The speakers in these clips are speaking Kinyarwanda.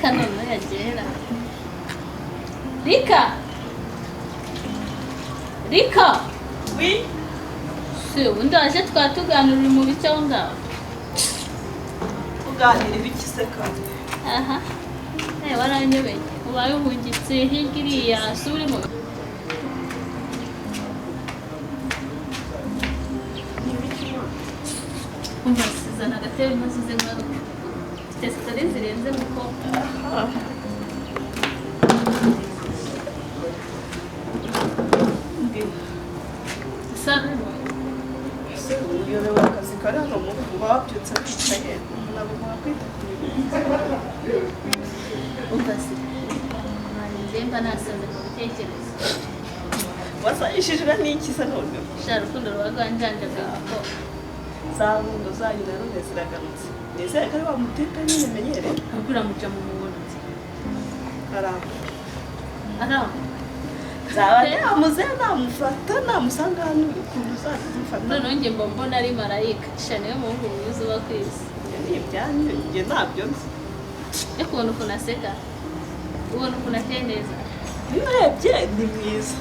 Rika noneho yagera. Rika, Rika. Oui. Se ubundi waje twaba tuganira, uri mu bice aho ngaho? Uganira ibiki se kandi? Aha, waranyobeye, ubaye uhungitse hirya iriya, si uri mu umva, sizana agatebe maze uze ngaruke, mfite story zirenze mukobwa. Asa Ese uyobewe akazi kari hano mu rugo? Uba wabyutse wicaye, umuntu agomba kwita ku bintu. Umva se mwana, njye mba nasaze mu bitekerezo. Wasayishijwe n'iki se none? Sha, urukundo ruba rwanjanjaguye mukobwa. Za nkundo zanyu na none ziragarutse. Nizere ko ari wa mutipe nyine menyereye. Ahubwo uramuca mu mubonotse. Aramba. Aramba. Nzaba namuze, namufata, namusanga hano, ukuntu uzajya umufata. Noneho njye mba mbona ari marayika sha, niwe muhungu mwiza uba ku isi. Ibyo ni ibyanyu, njye ntabyo nzi. Ariko ubona ukuntu aseka, ubona ukuntu ateye neza. Iyo urebye ni mwiza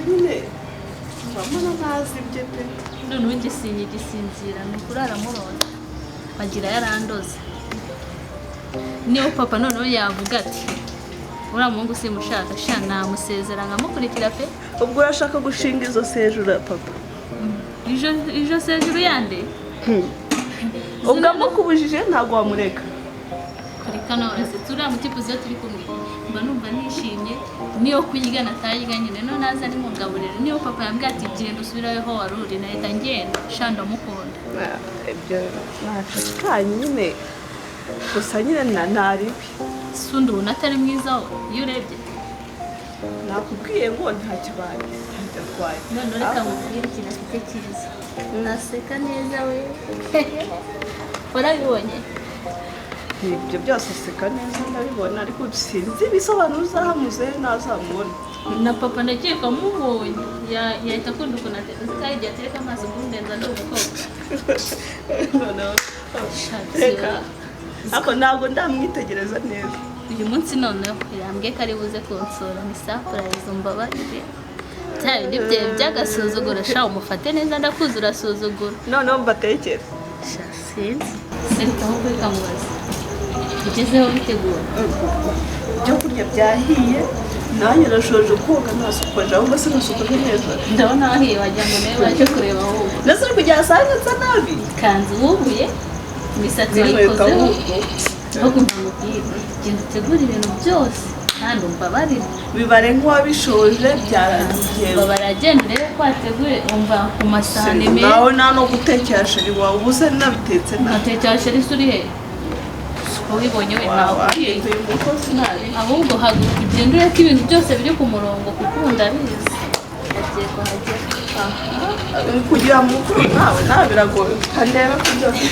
nyine, urabona ntazi ibye pe. Noneho njye sinyigisinzira, ni ukurara murota, bagira yarandoze. Niyo papa noneho yavuga ati uriya muhungu simushaka, sha namusezera nkamukurikira pe. Ubwo urashaka gushinga izo sejura papa? Ijo sejuru yande? Ubwo amukubujije ntabwo wamureka? Kureka nawe urasetse. Uriya mutipe uzi, iyo turi kumwe mba numva nishimye, niyo kurya natayirya nyine, no naza nimugaburire. Niyo papa yambwiye ati genda usubirayo aho wari uri, nahita ngenda sha, ndamukunda. Ah, ibyo ntacyo kanyu nyine, gusa nyine na ntaribi. Sundi ubona atari mwiza wo iyo urebye? Nakubwiye ngo ntacyo abaye, ntacyo atwaye. None reka mubwire ikintu afite cyiza, naseka neza we, warabibonye? Ibyo byose aseka neza ndabibona, ariko sinzi ibisobanuro uzahamuze ntazamubona. Na papa ndakeka amubonye yahita akunda ukuntu uzi ko hari igihe atereka amaso kundenza, ndi umukobwa. Noneho Shatse. Reka, ariko ntabwo ndamwitegereza neza. Uyu munsi noneho yambwiye ko ari buze kunsura, ni surprise. Umbabarire bya bindi byawe by'agasuzuguro sha, umufate neza, ndakuzi urasuzugura. Noneho mbatekere. Sha sinzi, sereka ahubwo reka mubaze, ugezeho bitegura. Ibyo kurya byahiye, nanjye nashoje koga, nasukoje, ahubwo sinasukoje neza. Ndabona wahiye, wagira ngo nawe baje kureba ahubwo. Ndetse uri kugira asanga nsa nabi. Ikanzu wubuye, imisatsi N'inkweto. wayikozeho. Ahubwo. Ahubwo mubwire, genda utegure ibintu byose kandi umbabarire. Bibare nk'uwabishoje, byarangiye. Baragenda urebe ko wateguye, umva ku masahani meza. Nawe nta no gutekera chéri wawe, ubu se nabitetse nabi? Nkatekera chéri se uri he? Ubibonye we ntabwo Wahinduye umukozi nabi. Ahubwo haguruka ugende ureke ibintu byose biri ku murongo, kuko ubu ndabizi agiye kuhagera. Kugira mukuru nawe nawe biragoye, ndeba ko byose.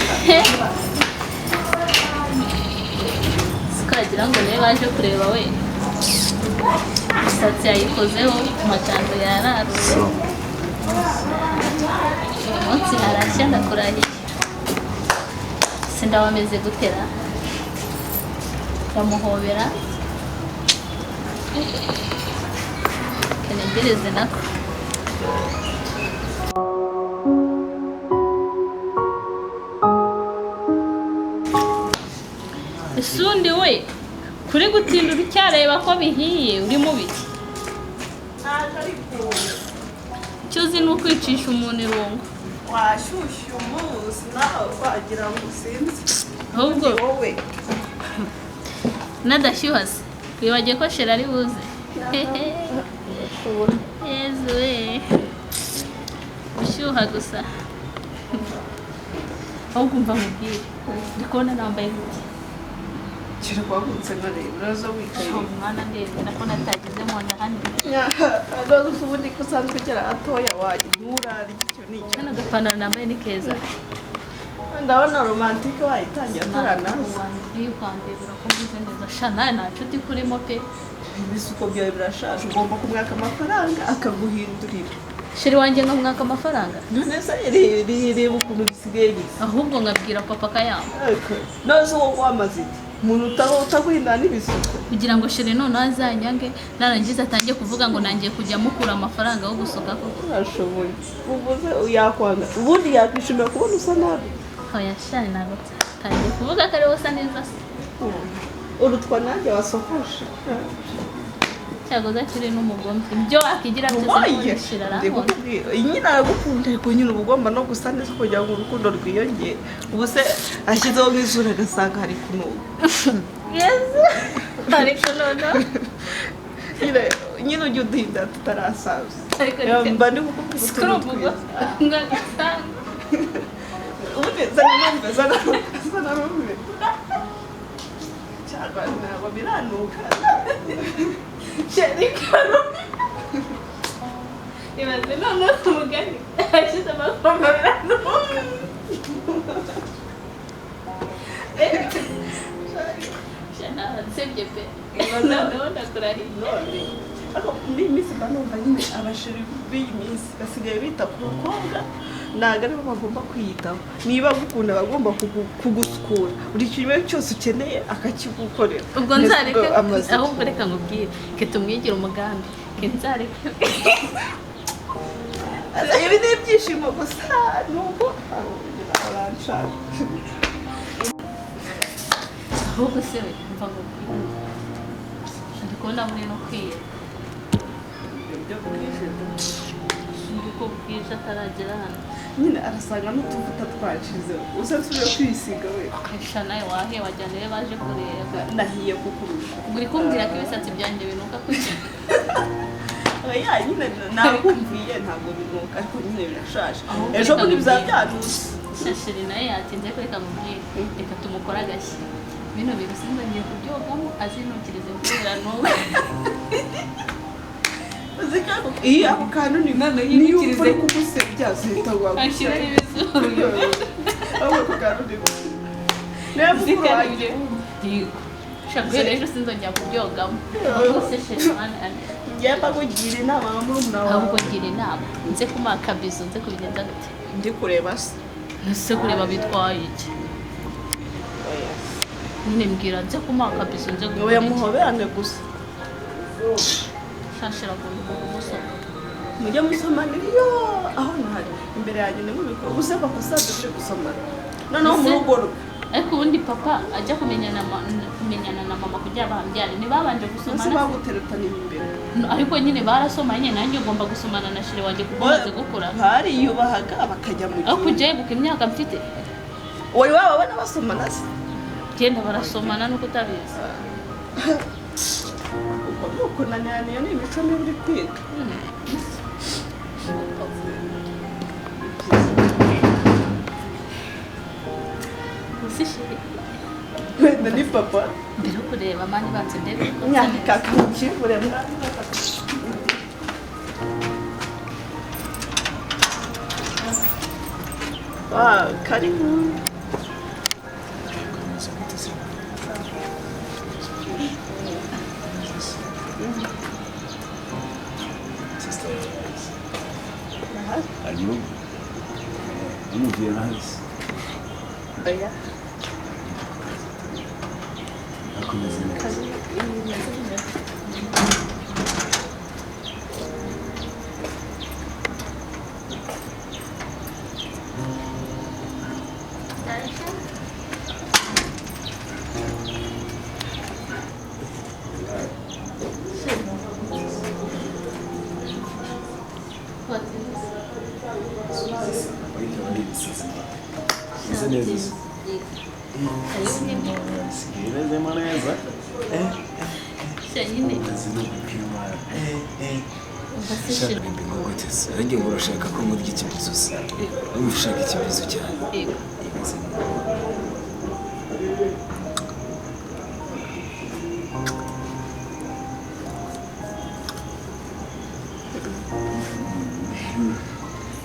Sikagira ngo nawe baje kureba we, imisatsi yayikozeho, amakanzu yararuye, uyu munsi harashya, ndakurahiye. Sindaba ameze gutera, ndamuhobera kanegereze nako. Ese undi we kuri gutinda, uracyareba ko bihiye, uri mu biki? Ntaje ariko. Icyo uzi ni ukwicisha umuntu irungu. Washyushye umunsi nawe, wagira ngo usinze. Ahubwo wowe. Nadashyuha se, wibagiwe ko chéri ari buze? Yezu we, gushyuha gusa. Ahubwo umva mubwire, ndi kubona nambaye gute? Kira wagutse nkareba uraza wicaye. Umwana ndebera ko natageze mu nda hano. Rwose ubundi ko usanzwe ugera hatoya, wajya nturarya, icyo ni icyo. Kano gapantaro nambaye ni keza. Ndabona romantique wayitangiye ataranaza. Kwandebera ko meze neza sha, nawe nta nshuti kurimo pe. Ibisuko byawe birashaje, ugomba kumwaka amafaranga akaguhindurira. Chéri wanjye nkamwaka amafaranga? None se reba ukuntu bisigaye bisa. Ahubwo nkabwira papa akayampa. None se wowe wamaze iki? Umuntu utaguhindana n'ibisuko. Kugira ngo chéri noneho azanyange, narangiza atangiye kuvuga ngo nangiye kujya mukura amafaranga yo gusuka koko. Urashoboye. Uvuze yakwanga. Ubundi yakwishimira kubona usa nabi. Oya shani, ntabwo tangiye kuvuga ko ariwe usa neza se. Urutwa nanjye wasokoje. Cyagoze akiri n'umugome, ibyo wakigira byose Oye, nshira ndi arankunda. kukubwira. Nyine aragukunda, ariko nyine uba ugomba no gusa neza kugira ngo urukundo rwiyongere. Ubu se ashyizeho nk'izuru agasanga hari kunuka. Yes, ariko noneho Nyine ujya uduhinda tutarasaza. Ariko Mba ndi kukubwira sikuri utuntu uvuga twiza. ngo agasanga. Ubundi zana numve, zana numve, zana numve. Cyangwa ntabwo biranuka. Chéri karo ibaze noneho umugani ashyize amakombe biranuka. Nsebye pe, noneho ndakurahiye. None ariko muri iyi minsi mba numva nyine abasheri b'iyi minsi basigaye bita ku bakobwa, ntabwo aribo bagomba kwiyitaho. Niba agukunda aba agomba kugusukura, buri kimwe cyose ukeneye akakigukorera. Ubwo nzareke. Mbese ubwo amaze Ahubwo reka nkubwire ke tumwigire umugambi ke nzareke. Ibi ni ibyishimo gusa nuko uranshaka. Ahubwo se we, mva nkubwire, ndi kubona muri no kwira. Ibyo bwije. Ndi ko bwije ataragera hano. Nyine arasanga n'utuvuta twashize, usa nsubire kwisiga we. Sha nawe wahe wajyana iyo baje kureba. Nahiye kukurusha. Ubwo uri kumbwira ko ibisatsi byanjye binuka kuki? Oya nyine nakumviye, ntabwo binuka, ariko nyine birashaje. Ahubwo Ejo bundi reka bizaba nkubwire. byanutse. Shashiri nawe yatinze, ko reka mubwire, reka tumukore agashyi. Bino bintu sinzongeye kubyogamo, azinukirize kubera n'ubu. Uzi ko iyo ako kantu ni Noneho niyo yinukirize. uri kumusebya zihita Ashyiraho ibizuru. Ahubwo ako kantu ni niba mukuru wanjye. Shaka guhera ejo sinzongera kubyogamo. Ahubwo se chéri mwana, Ngiye mbakugira inama nka murumuna ahubwo wawe. ngira inama, nze kumuha akabizo, nze kubigenza gute? Ndi kureba se. Ese kureba bitwaye iki? Nyine mbwira, nze kumuha akabizo, nze Ngo gukora iki? yamuhoberane gusa. Shashira kumusoma. Mujye musomana iyo aho ntari imbere yanjye ntimubikore. Ubu se papa asanzwe turi gusomana noneho mu Ese- rugo rwe. Ariko ubundi papa ajya kumenyana na mama kugira bahambyare, ntibabanje Ese gusomana se? baguteretaniye imbere? No, ariko nyine barasomanye, nanjye ugomba gusomana na chéri wanjye kuko umaze gukura. Bariyubahaga bakajya mu Aho cyumba. kujya yibuka imyaka mfite. Wari wababona basomana se? Genda, barasomana nuko utabizi. Ubwo ni ukunanirana, iyo ni imico mibi uri kwiga. Ese chéri, Wenda ni papa. Mbere yo kureba man, banze ndebe ko nsa Myaka neza. kakivure mwana. Ah, karibu. Komeza gute se? Sister, ari mu rugo? Umuvuye hasi. Oya. Akomeze neza. Karibu. Imeze neza. Ariko ari ibisazi. Meze neza se? Sigaye mezemo neza. Sha nyine. Meze no gupima. Umva se Shaka chéri. bimbe gute se? Ariko ngo urashaka ko murya ikibizo se? Urumva ushaka ikibizo cyane. Yego. Imeze neza.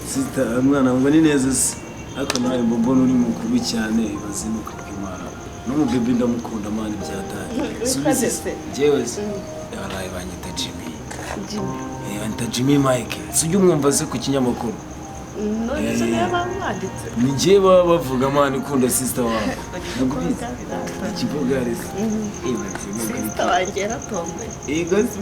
Sister, mwana ngo ni neza se? Ariko nawe mbona uri mukuru cyane, ibaze no kwimana. N'umubebe ndamukunda man byatari. Subize se. Njyewe se. Yaraye banyita Jimmy. Jimmy. Banyita Jimmy Mike. Sujya umwumva se ku kinyamakuru? None se niyo bamwanditse? Ni njye baba bavuga, man, ukunda sister wawe. Ntabwo ubizi? Ikibugarisi. Sister wanjye yaratomboye. Yego se.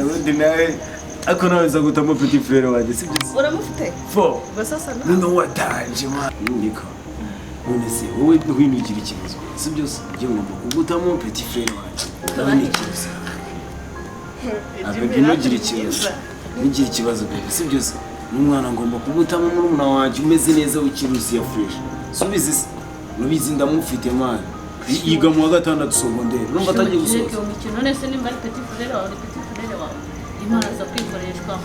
Ubundi nawe, ariko nawe nza gutamo petit frère wanjye, sibyo se? Uramufite? Fo. Ubwo sasa nawe. Noneho watanje, man. Niko. None se wowe ntiwinugira ikibazo, sibyo se? Njye ngomba kugutamo petit frère wanjye. Nawe ni ikibazo. Baby, ntugire ikibazo. Ntugire ikibazo, baby, sibyo se? N'umwana ngomba kugutamo murumuna wanjye umeze neza w'ikirusi ya fresh. Subizi se? Nubizi ndamufite, man. Yiga mu wa gatandatu secondaire. Urumva atagiye gusoza. Reka umukino. None se nimba ari petit frère wawe, uri petit frère wawe, imana aza kwikoreshwa.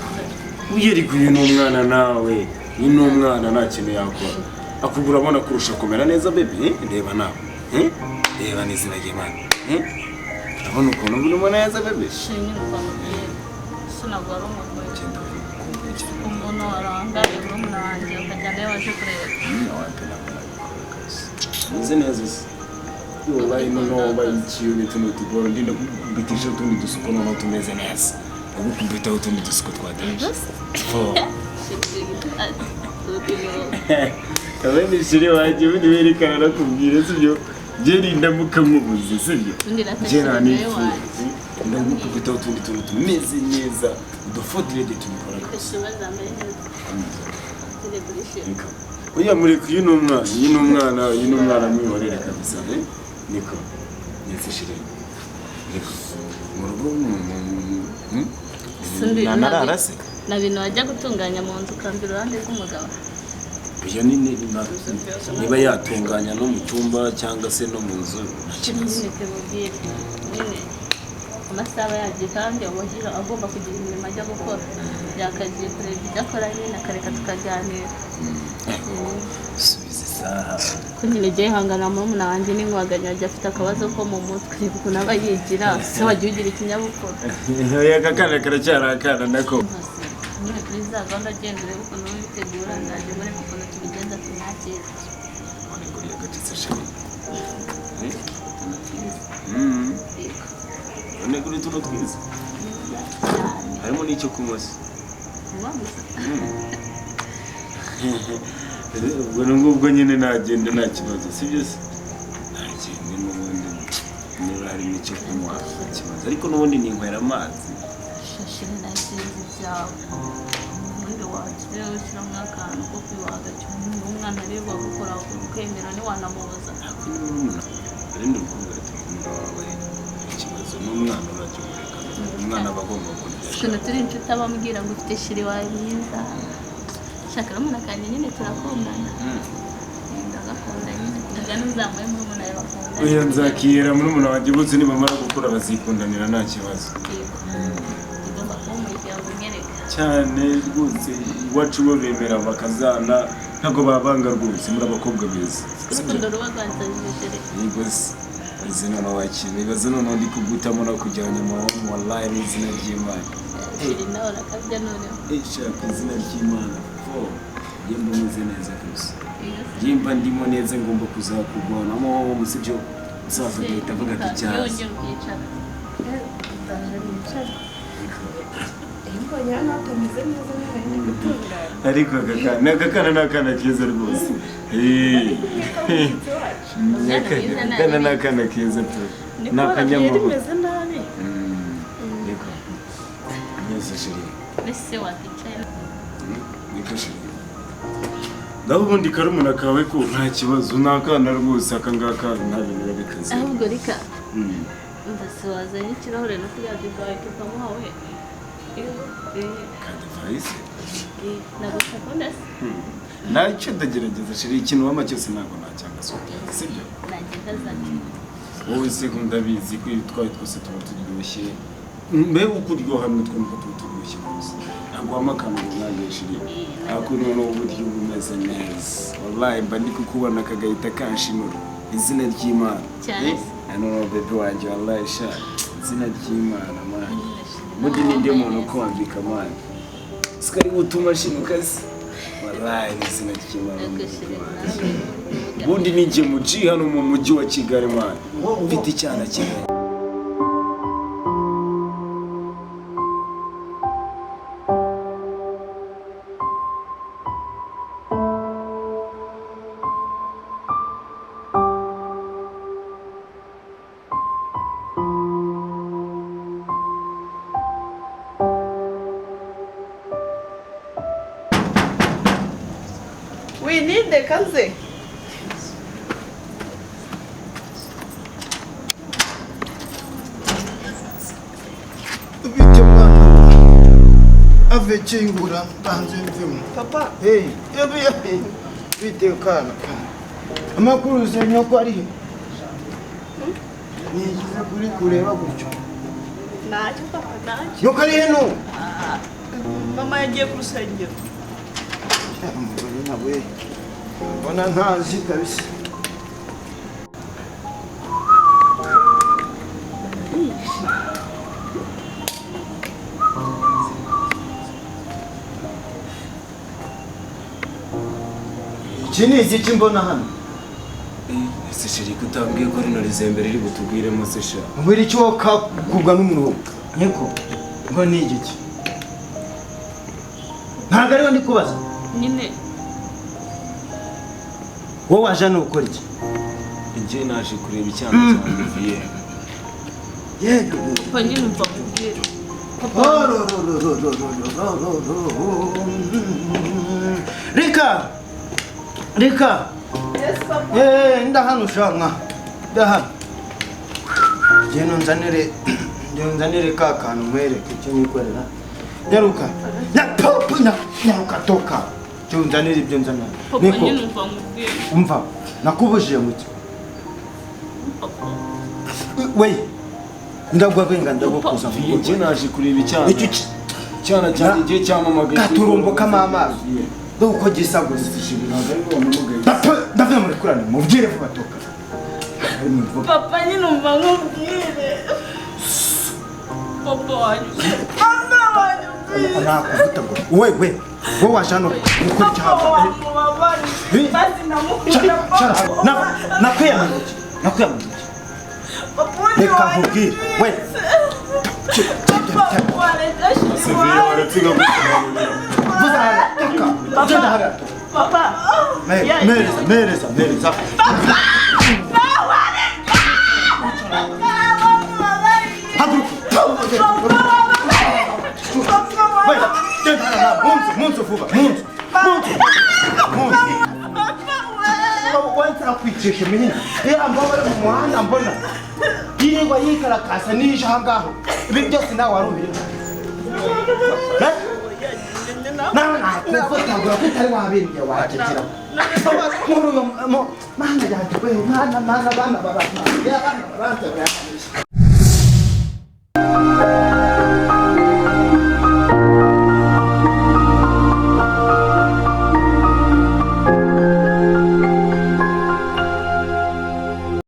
Uyu ariko uyu ni umwana nawe. Uyu ni umwana, nta kintu yakora. Akugura abona kurusha kumera neza, baby. Eh? Reba nawe. Eh? Reba n'izina ry'Imana. Eh? Urabona ukuntu urimo neza, baby? Shimye ukamubwira so ntabwo wari umugore. Genda ukumbuye cyane. Umuntu warangaye murumuna wanjye ukajyana iyo waje kureba. Wapi, ntabwo nabikora kabisa. Meze neza se. Wallahi noneho wabaye ikiyo tuno tuboro ndinda kukubitisha utundi dusuko, noneho tumeze neza. Ndagukubitaho utundi dusuko twa danger. Fo. Kabene chéri wanjye, ubundi werekana nakubwira, sibyo? Njye ndamuka nkubuze, sibyo? Ubundi Njye nta natashye nifuza. wanjye. Ndagukubitaho utundi tuntu tumeze neza. Udufotirede tubikora kabisa. Ishema zambaye neza. Zire. Niko. Oya, mureke, uyu ni umwana, uyu ni umwana, uyu ni umwana, mwihorere kabisa. Eh? Niko. Ndetse chéri. Niko. Mu rugo mu Nanarara se? Na bintu wajya gutunganya mu nzu ukamba iruhande rw'umugabo. Oya, niba yatunganya no mu cyumba cyangwa se no mu nzu, nta kibazo. Nyine tumubwire nyine amasaha aba yagiye, kandi aba agomba kugira imirimo ajya gukora, yakagiye kureba ibyo akora nyine, akareka tukaganira. Subiza isaha. Ko nyine igihe ihangana murumuna wanjye n'inkwaganya ajya afite akabazo ko mu mutwe, reba ukuntu aba yigira se, wagiye ugira ikinyabupfura. Oya, aka kana karacyari akana nako. Nyine kuri za gahunda, agenda urebe ukuntu witegura, nzajya mureba ukuntu tubigenza tumwakire. None kuriya gacitse, chéri. Yego. None kuri tuno twiza. Cyane. Harimo n'icyo kunywa se. Uba gusa. Ubwo ngubwo nyine nagenda, nta kibazo, sibyo se? Nagende n'ubundi niba harimo icyo kunywa, nta kibazo, ariko n'ubundi ninywera amazi. Shashire, nta ibyawe ubundi wagira ushyiramo akantu ko kwibaga cyane, umwana rero gukora ukemera ntiwanamubuza. Ariko ni murumuna, arindi umukobwa ati murumuna wawe nta kibazo, n'umwana urajya umureka, umwana aba agomba kurya. Ukuntu turi inshuti, abambwira ngo ufite chéri wawe mwiza, shaka murumuna kanjye nyine turakundana. Ndagakunda nyine, tujya n'uzamuye murumuna yawe bakundana. Oya, nzakihera murumuna wanjye, bose nibamara gukura bazikundanira, nta kibazo. Yego. Ugomba kuba umuryango umwereka. Cyane rwose, iwacu bo bemera bakazana, ntabwo babanga rwose, muri abakobwa beza. Urukundo ruba rwansajije, chéri. Yego se, izi noneho wakira ibibazo, noneho ndi kugutamo no kujyana mu, wallahi n'izina ry'Imana. Chéri, nawe urakabya noneho. Shaka izina ry'Imana fo, yemba umeze neza kabisa. Yego se. Yemba ndimo neza, ngomba kuzakugwanamo sibyo? Musaza agahita avuga ati cyaza. Yongera ukicara. Ndaje nicara. Iyo mbonye hano hatameze neza nyine ndi gutunganya. Ariko aka kana, aka kana ni akana keza rwose. Ari kumwe n'umushyitsi wacu. Akana ni akana keza pe. Ni Ni ko ryari akanyamahoro. rimeze nabi. Niko neza, chéri. Mbese wakicaye. Niko, chéri. Naho ubundi karumuna kawe ko nta kibazo, ni akana rwose aka ngaka, nta bintu biba bikaze. Ahubwo reka mbese wazanye ikirahure no kuriya divayi tukamuha we. Ka divayi se? Ntabwo utakunda se? Ntacyo, ndagerageza, chéri, ikintu wampa cyose ntabwo nacyanga, sibyo? Nagenda azanye. Wowe se ko ndabizi ko utwaye twose tuba turyoshye, mbega uko uryoha n'utwo niko tuba turyoshye rwose, ntabwo wampa akantu ngo nkange, chéri, ariko noneho uburyo uba umeze neza, wallahi mba ndi kukubona kagahita kanshinura, izina ry'Imana. Cyane Eh, se. noneho bébé wanjye, wallahi sha, izina ry'Imana, man, ubundi ninde muntu ukwambika, man, sikari gutuma ashinuka se? Wallahi izina ry'Imana. Ariko chéri nawe. Ubundi ni njye muji hano mu mujyi wa Kigali, man, mfite icyana Kigali. Nyine kanze. Bityo mwana ave kingura mbanze mvemo. Papa. Hey, bite kana. Amakuru se nyoko ari he? Nigize kuri kureba gutyo. Ntacyo papa, ntacyo. Nyoko ari he no? Mama yagiye ku rusengero. Umugore nawe mbona ntazi kabisa. Iki ni igiki mbona hano? Ese chéri ko utambwiye ko rino rizembe riri butugwiremo se sha? Mbwira icyo wakakubwa n'umuntu nyeko ngo ni igiki? Ntabwo ariwe ndi kubaza. Nyine wowe waje hano gukora iki? Njye naje kureba icyana cya Olivier. Yego. Papa nyine umva mubwire. Rika! Rika! Yes papa. Ndahano shanka. Ndahano. Ngeno nzanire ka kantu nkwereke icyo nikorera. Nyaruka. Nyaruka toka. Cyo nzanire ibyo nzanira. Papa nyine umva mubwire. Umva. Nakubujije muki. Papa. We. Ndagwa kwenga ndagukuza. Njye naje kureba icyana. Icyo cyana cyanjye igihe cyamamagaye. Katurumbo k'amazi. Uko gisa gusa. Ndavuye muri kurana mubwire vuba toka. Papa nyine umva nkubwire. Papa wanyu. Papa wanyu. Nakuvuta ngo we wowe waje hano gukora icyaha. Basi namukunda papa. Nakwiyamamaje. Nakwiyamamaje. Reka nkubwire we. Papa wareka Papa. Mereza, mereza. Munzu vuba, munzu. Munzu. Wanza kwicisha minina. Ya mbona mu muhanda mbona. Yirirwa yikarakasa nije ahangaho. Ibi byose nawe warubire. Nawe nakufotagura ko utari wabimbye wacecera. Muri uyu mana yanjye we, mana mana bana baba. Ya bana baranze.